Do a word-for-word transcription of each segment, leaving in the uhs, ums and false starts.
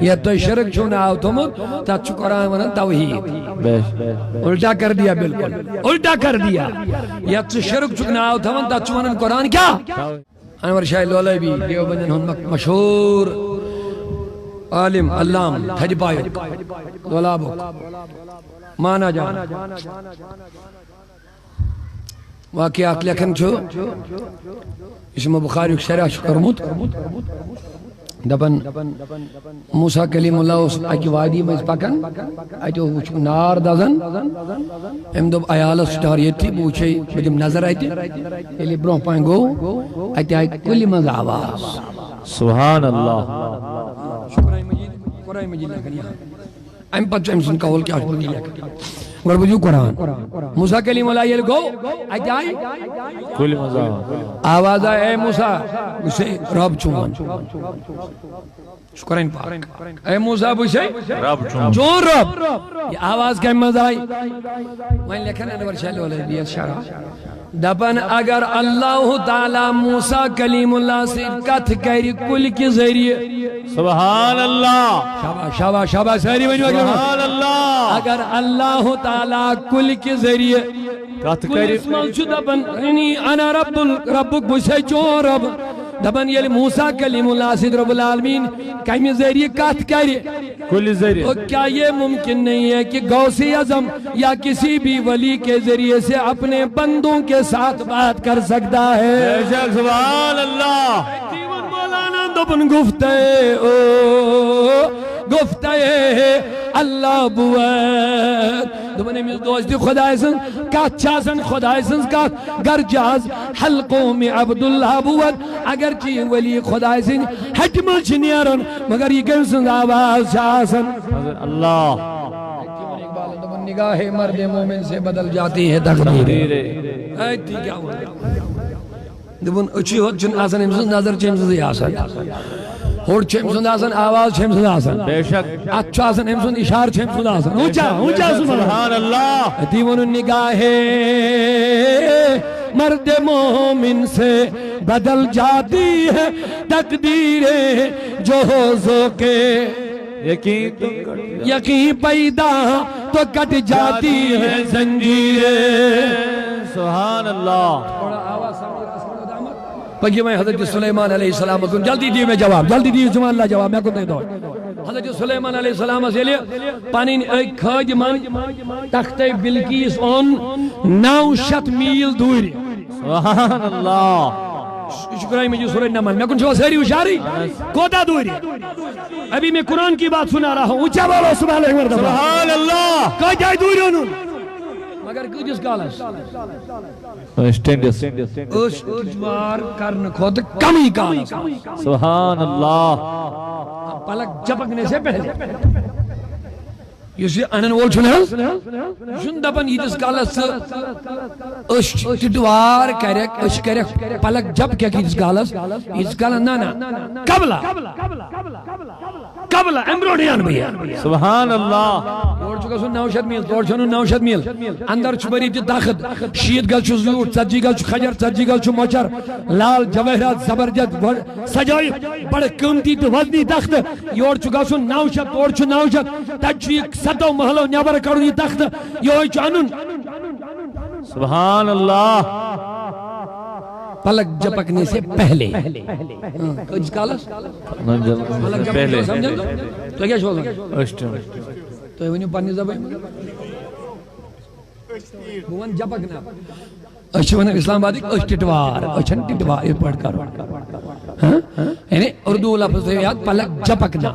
یتھ تۄہہِ شرک چھُو ناو تھوٚمُت، تتھ چھُ قرآن ونان توحید۔ الٹا کر دیا، بالکل الٹا کر دیا۔ یتھ ژٕ شرک چھُکھ ناو تھاوان، تتھ چھُ ونان قرآن کیٛاہ؟ انور شاہ لولابی، دیوبندن ہُنٛد مک-، مشہوٗر عالم، علام، تھدِ پایُک، لولابُک، مانا جان۔ واقعہ اکھ لیکھان چھُ، یُس یِمو بخاریُک شرح چھُ کوٚرمُت، دپان، موسیٰ کلیم اللہ اوس اکہِ وادی منٛز پکان، اتہِ اوس وُچھُکھ نار دزان۔ أمۍ دوٚپ عیالس، "ژٕ ٹار ییٚتھی، بہٕ وُچھے، بہٕ دِمہٕ نظر اتہِ۔" ییٚلہِ یہِ برونٛہہ پہن گوٚو، اتہِ آیہِ کُلہِ منٛز آواز۔ سبحان اللہ۔ قرآن مجید، قرآن مجید لیکھان یہِ۔ امہِ پتہٕ چھُ أمۍ سُنٛد قول کیٛاہ چھُ، بہٕ لیکھٕ۔ گۄڈٕ بوٗزِو قرآن۔ موسیٰ کلیم اللہ ییٚلہِ گوٚو، اتہِ آیہِ کُلہِ منٛز آواز۔ آواز آیہِ، "اے موسیٰ، بہٕ چھُسے رب چون۔" یہِ چھُ قرآن پاک۔ "اے موسیٰ، بہٕ چھُسے رب چون۔" چون رب۔ یہِ آواز کمہِ منٛز آیہِ؟ وۄنۍ لیکھن انور شاہ لولابی یس شرح۔ دپان، اگر اللہ تعالیٰ موسیٰ کلیم اللہ سۭتۍ کتھ کرِ کُلہِ کہِ ذٔریعہٕ۔ سبحان اللہ۔ شاباش، شاباش، شاباش، سٲری ؤنِو اکہِ لٹہِ۔ سبحان اللہ۔ اگر اللہ تعالیٰ کُلہِ کہِ ذٔریعہٕ کتھ کرِ۔ کُلِس منٛز چھُ دپان، "انی انا رب ال-، ربک، بہٕ چھُسے چون رب۔" دپان، ییٚلہِ موسیٰ کلیم اللہ سۭتۍ رب العالمین کمہِ ذٔریعہٕ کتھ کرِ، کُلہِ ذٔریعہٕ۔ تو کیا یہ ممکن نہیں ہے کہ غوث اعظم یا کسی بھی ولی کے ذریعے سے اپنے بندوں کے ساتھ بات کر سکتا ہے؟ بے شک، سبحان اللہ۔ دیوان مولانا دوٚپُن، گفتے او، گفتے اللہ بود۔ دوٚپُن، أمِس دوستہِ خۄداے سٕنٛز کتھ چھِ آسان، خۄداے سٕنٛز کتھ۔ گرچہ از حلقوں میں عبداللہ بود، اگرچہ یہِ ولی خۄداے سٕنٛدِ ہٹہِ منٛز چھِ نیران، مگر یہِ کٔمۍ سٕنٛز آواز چھِ آسان؟ اللہ۔ دوٚپُن، نگاہ مرد مومن سے بدل جاتی ہے تقدیر۔ تقدیر۔ اے، تہِ کیٛاہ ووٚن؟ دوٚپُن، أچھی ہوت چھُنہٕ آسان أمۍ سٕنٛز، نظر چھِ أمۍ سٕنٛزٕے آسان۔ ہوٚٹ چھُ أمۍ سُنٛد آسان، آواز چھِ أمۍ سٕنٛز آسان۔ بے شک۔ اَتھٕ چھُ آسان أمۍ سُنٛد، اِشارٕ چھُ أمۍ سُنٛد آسان۔ اونچا، اونچا، سبحان اللہ۔ سبحان اللہ۔ أتی ووٚنُن، نگاہ مرد مومن سے بدل جاتی ہے تقدیر، جو ہو ذوق یقین، یقین پیدا تو کٹ جاتی ہے زنجیر۔ سبحان اللہ۔ پٔکِو وۄنۍ حضرت سلیمان علیہ السلام کُن۔ جلدی دِیِو مےٚ جواب، جلدی دِیِو، سبحان اللہ، جواب، مےٚ کوٚر تۄہہِ دۄہ۔ حضرت سلیمان علیہ السلامس ییٚلہِ پنٕنۍ أکۍ خٲدِمن تختَے بلقیس اوٚن نَو شیٚتھ میٖل دوٗرِ۔ سبحان اللہ۔ یہِ چھُ قرآن مجید سورہ نمل۔ مےٚ کُن چھِوا سٲری ہُشارٕے؟ کوتاہ دوٗرِ؟ ابھی میں قرآن کی بات سنا رہا ہوں۔ اونچا بولو سبحان اللہ۔ سبحان اللہ۔ کۭتیٛاہ دوٗرِ اوٚنُن؟ مگر کۭتِس کالس؟ أچھ ٹِنڈِس۔ أچھ ٹِنڈِس کرنہٕ کھۄتہٕ کمٕے کالس۔ سبحان اللہ۔ پلک جھپکنے سے پہلے۔ یُس یہِ انن وول چھُنہٕ حظ، یہِ چھُنہٕ دپان ییٖتِس کالس ژٕ أچھ ٹِٹوار کرکھ، أچھ کرکھ پلک جھپککھ ییٖتِس کالس، ییٖتِس کالس، نہ، نہ، قبلہ، قبلہ، امہِ برونٛٹھٕے انہٕ بہٕ یہِ۔ سبحان اللہ۔ یورٕ چھُ گژھُن نَو شیٚتھ میٖل، تورٕ چھُ انُن نَو شیٚتھ میٖل۔ اندر چھُ بٔرِتھ یہِ تخت، شیٖتھ گز چھُ زیوٗٹھ، ژتجی گز چھُ کھجر، ژتجی گز چھُ مۄچر، لال جوٲہرات زبردست، بڑٕ سجٲیِتھ، بڑٕ قۭمتی تہٕ وزنی تخت۔ یورٕ چھُ گژھُن نَو شیٚتھ، تورٕ چھُ نَو شیٚتھ، تَتہِ چھُ یہِ ستو محلو نٮ۪بر کڑُن یہِ تخت، یِہوٚے چھُ اَنُن۔ سبحان اللہ۔ پلک جھپکنے سے پہلے۔ ہاں، کۭتِس کالس؟ نہ، جل-، پلک جھپکنے پہلے۔ سمجھن تو؟ تُہۍ کیٛاہ چھِو وَنان؟ أچھ ٹِنڈ۔ تُہۍ ؤنِو پننہِ زبٲنۍ منٛز۔ بہٕ وَنہٕ جھپکنا۔ أسۍ چھِ وَنان اسلام آبادٕکۍ أچھ ٹِٹوار، أچھن ٹِٹوار یِتھ پٲٹھۍ کَرُن۔ ہاں؟ یعنی اردو لفظ تھٲیِو یاد، پلک جھپکنا۔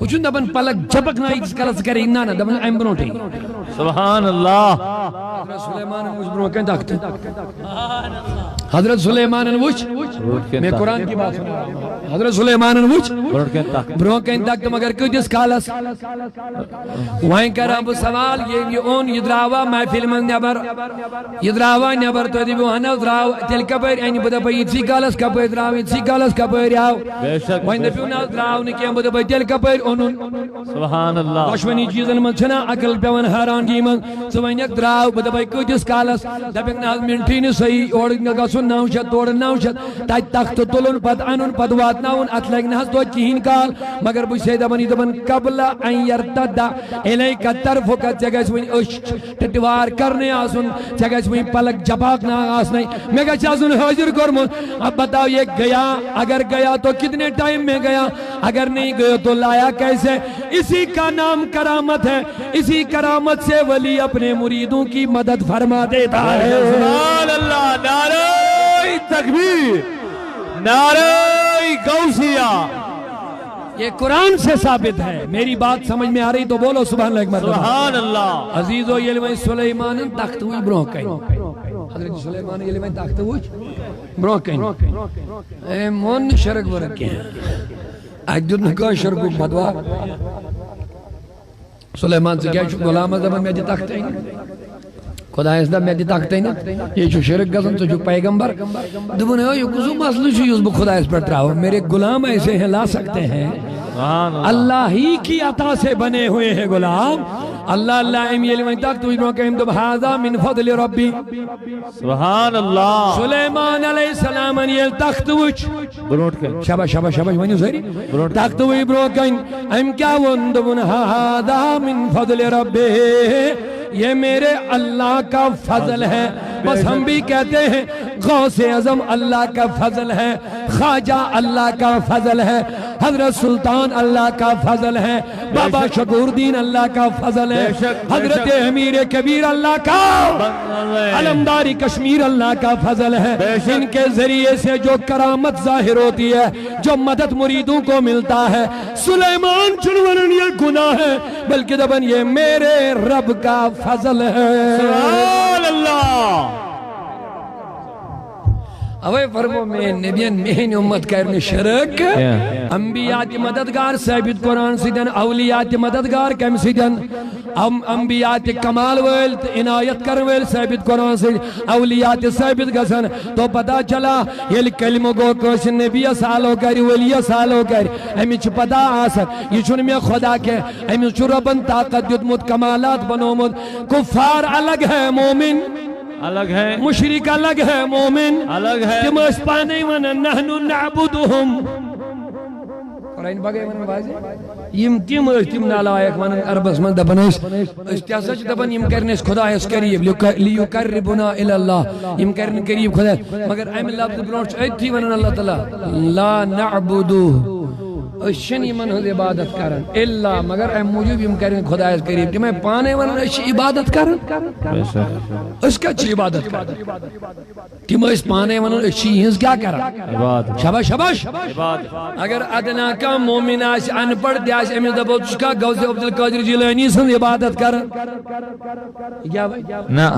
ہُہ چھُنہٕ دَپان پلک جھپکنا ییٖتِس کالس ژٕ کَرے، نہ، نہ، دَپان اَمہِ برونٛٹھٕے۔ سبحان اللہ۔ حضرت سلیمانن وٕچھ برونٛہہ کَنہِ تختہٕ۔ حضرت سلیمانن وٕچھ، برونٛہہ کَنہِ مےٚ تختہٕ۔ قرآن کی بات سنا۔ حضرت سلیمانن وٕچھ برونٛہہ کَنہِ تختہٕ۔ برونٛہہ کَنہِ تختہٕ، مگر کۭتِس کالس؟ وۄنۍ کرٕ ہا بہٕ سوال، ییٚمۍ یہِ اوٚن، یہِ درٛاوا محفِلہِ منٛز نٮ۪بر؟ یہِ درٛاوا نٮ۪بر؟ تُہۍ دٔپِو، اہن حظ درٛاو۔ تیٚلہِ کپٲرۍ اَنہِ؟ بہٕ دَپے، یِتھسٕے کالس کپٲرۍ درٛاو، یِتھسٕے کالس کپٲرۍ آو؟ بے شک، وۄنۍ بے دٔپِو شک۔ نہ حظ درٛاو نہٕ کینٛہہ، بہٕ دَپے، تیٚلہِ کپٲرۍ اوٚنُن؟ سبحان اللہ۔ دۄشوٕنی چیٖزن منٛز چھَنا عقل پٮ۪وان حیرانگی منٛز؟ ژٕ وَنکھ درٛاو، بہٕ دَپے کۭتِس کالس؟ دَپکھ نہ حظ مِنٹھٕے نہٕ صحیح، اورٕ گژھُن نَو شیٚتھ، تورٕ نَو شیٚتھ، تَتہِ تختہٕ تُلُن، پتہٕ اَنُن، پتہٕ واتُن۔ واتناوُن، اتھ لگہِ نہٕ حظ توتہِ کِہیٖنۍ کال، مگر بہٕ چھُسے دپان، یہِ دپان، "قبل ان یرتد الیک طرفک"، ژےٚ گژھِ وۄنۍ أچھ ٹٹوار کرنٕے آسُن، ژےٚ گژھِ وۄنۍ پلک جپاک نہ آسنٕے، مےٚ گژھِ آسُن حٲضِر کوٚرمُت۔ اب بتاؤ، یہ گیا، اگر گیا تو کتنے ٹائم میں گیا، اگر نہیں گیا تو لایا کیسے؟ اسی کا نام کرامت ہے، اسی کرامت سے ولی اپنے مریدوں کی مدد فرما دیتا ہے۔ سبحان اللہ، نعرہ تکبیر، نعرہ غوثیہ۔ یہ قرآن سے ثابت ہے۔ میری بات سمجھ میں آ رہی تو بولو سبحان اللہ ایک مرتبہ۔ سبحان اللہ۔ عزیزو، ییٚلہِ وۄنۍ سلیمانن تختہٕ وٕچھ برونٛہہ کنہِ، حضرت سلیمان ییٚلہِ وۄنۍ تختہٕ وٕچھ برونٛہہ کنہِ، أمۍ ووٚن نہٕ شرک ورک کینٛہہ۔ اَتہِ دیُت نہٕ کٲنٛسہِ شرکُک فتوا۔ سلیمان، ژٕ کیٛازِ چھُکھ غلامس دپان، "مےٚ دِ تختہٕ أنِتھ"؟ خۄدایس دپ، "مےٚ دِ تختہٕ أنِتھ، یے چھُ شرک گژھان، ژٕ چھُکھ پیغمبر۔" دوٚپُن، "ہے، یہِ کُس ہیوٗ مسلہٕ چھُ یُس بہٕ خۄدایس پٮ۪ٹھ ترٛاوٕ؟ میرے غلام ایسے ہیں، لا سکتے ہیں۔" سبحان اللہ۔ اللہ ہی کی عطا سے بنے ہوئے ہیں غلام۔ اللہ اللہ، أمۍ ییٚلہِ وۄنۍ تختہٕ وٕچھ برونٛہہ کنہِ، أمۍ دوٚپ، "هذا من فضل ربی۔" سبحان اللہ۔ سلیمان علیہ السلامن ییٚلہِ تختہٕ وٕچھ، برونٛٹھ کَنہِ۔ شاباش، شاباش، شاباش، ؤنِو سٲری۔ برونٛٹھ۔ تختہٕ وٕچھ برونٛہہ کنہِ، أمۍ کیٛاہ ووٚن؟ دوٚپُن، "هذا من فضل ربی۔" یہ میرے اللہ کا فضل ہے۔ بس ہم بھی کہتے ہیں، غوث اعظم اللہ کا فضل ہے، خواجہ اللہ کا فضل ہے، حضرت سلطان اللہ کا فضل ہے، بابا شکور الدین اللہ کا فضل ہے، بے شک، بے حضرت شک۔ امیر کبیر اللہ کا، بس اللہ۔ علمدار کشمیر اللہ کا فضل ہے۔ بے شک۔ ان کے ذریعے سے جو کرامت ظاہر ہوتی ہے، جو مدد مریدوں کو ملتا ہے، سلیمان چھُنہٕ ونان یہ گناہ ہے، بلکہ دپان یہ میرے رب کا فضل ہے۔ سبحان اللہ۔ اوے فرمو، میٲنۍ نبین، میٲنۍ امت کرِ نہٕ شرک۔ کینٛہہ۔ انبیاء تہِ مددگار ثٲبت قرآن سۭتۍ، اولیاء تہِ مددگار کمہِ سۭتۍ؟ ام-، انبیاء تہِ کمال وٲلۍ تہٕ عنایت کرن وٲلۍ ثٲبت قرآن سۭتۍ، اولیاء تہِ ثٲبت گژھن۔ تو پتہ چلا، ییٚلہِ کلمہٕ گوٚو کٲنٛسہِ نبیس آلو کرِ، ولیس آلو کرِ، أمِس چھِ پتہ آسان، یہِ چھُنہٕ مےٚ خدا کینٛہہ، أمِس چھُ ربن طاقت دیُتمُت، کمالات بنومُت۔ کفار الگ ہے، مومن الگ ہے۔ مشرک الگ ہے، مومن الگ ہے۔ تِم ٲسۍ پانے ونان، "نحن نعبدهم۔" قرآن پاکے ونان واضح۔ یم تِم ٲسۍ، تِم نالایق ونان عربس منٛز، دپان ٲسۍ، "أسۍ تہِ ہسا چھِ دپان، یم کرن أسۍ خدایس قریب، لیُک-، لیُقربنا الی اللہ، یم کرن قریب خدایس۔" مگر امہِ لفظہٕ برونٛٹھ چھُ أتھی ونان اللہ تعالیٰ، "لا نعبدہ۔" أسۍ چھِنہٕ یِمن ہٕنٛز عبادت کران، الا، مگر امہِ موٗجوٗب، یم کرن خدایس قریب۔ تِم ٲسۍ پانے ونان، "أسۍ چھِ عبادت کران۔" بے شک۔ أسۍ کتہِ چھِ عبادت کران؟ تِم ٲسۍ پانے ونان، "أسۍ چھِ یِہنٛز کیٛاہ کران؟" عبادت۔ شاباش، شاباش۔ عبادت۔ اگر ادنا کانٛہہ مومن آسہِ، ان پڑھ تہِ آسہِ، أمِس دپو، "ژٕ چھُکھا غوث عبدالقادر جیلانی سٕنٛز عبادت کران؟" یہِ کیٛاہ وَنہِ؟ نہ۔